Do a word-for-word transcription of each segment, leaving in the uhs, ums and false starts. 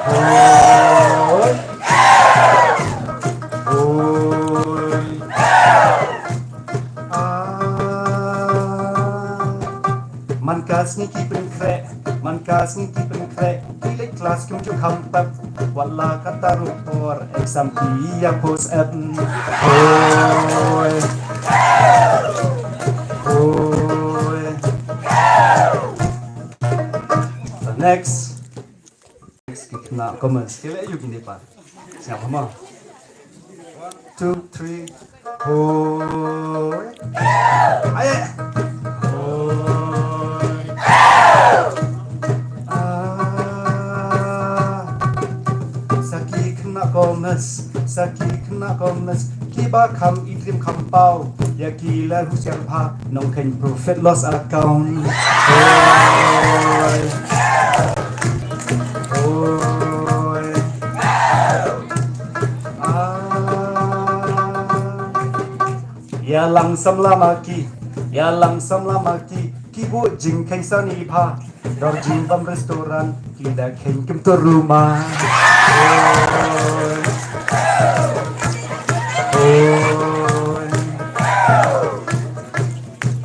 Hoi. Hoi. Ah. Man ka sngi ki pynkhreh, man ka sngi ki pynkhreh, ki leit klas kim ju kham pep. Wat la katta ruh por, exam ki ïa post ep. Hoi. Hoi. The next. Next ki khynnah commerce. Ki leh ïa kine pat. Sngap ha mo. One, two, three. Hoi. Ai. Hoi. Ah. Sa ki khynnah commerce, sa ki khynnah commerce, kiba kham i dream kham paw, ïa ki la husiar bha, nongkheiñ profit loss account. Hoi. Hoi. Ah. Ïalang samla ma ki, ïalang samla ma ki, ki buh jingkheiñ sani bha. Dor jingbam restaurant, ki da kheiñ kim tur ruma. Hoi. Hoi.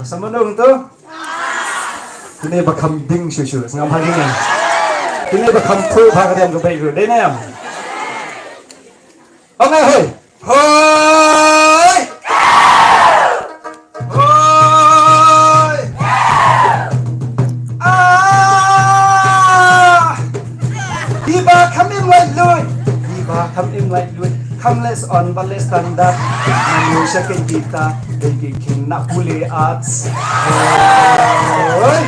Sa ma nong to? Kine ba kham ding shuh shuh, sngap ha kine. Kine ba kham khuh bha ka dem ka bei ruh. Dei ne em? Ong ai hoi. Hoi. Hoi. Ah. Kiba kham im lait luid. Kiba kham im lait luid. Kham leh on ba leh standard. Manu sha ken kita. Dei ki khynnah pule arts. Hoi.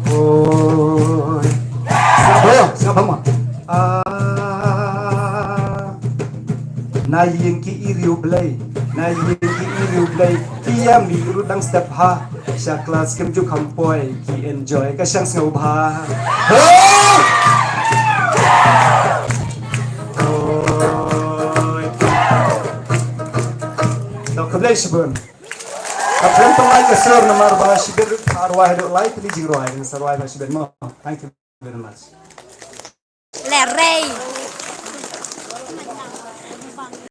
Hoi. Sngap bha, sngap bha ma. Ah. Na ïing ki ïa riewblei, na ïing ki ïa riewblei, ki ïa mih ruh dang step ha. Sha klas kim ju kham poi, ki enjoy ka shang sngewbha. Hoi! Hoi! Dok khublei shibun. Ka pyrshah pynlait ka sur namar ba shibit ruh ka rwai haduh lai tylli jingrwai, sa rwai ba shibit mo. Thank you very much. Lehrain.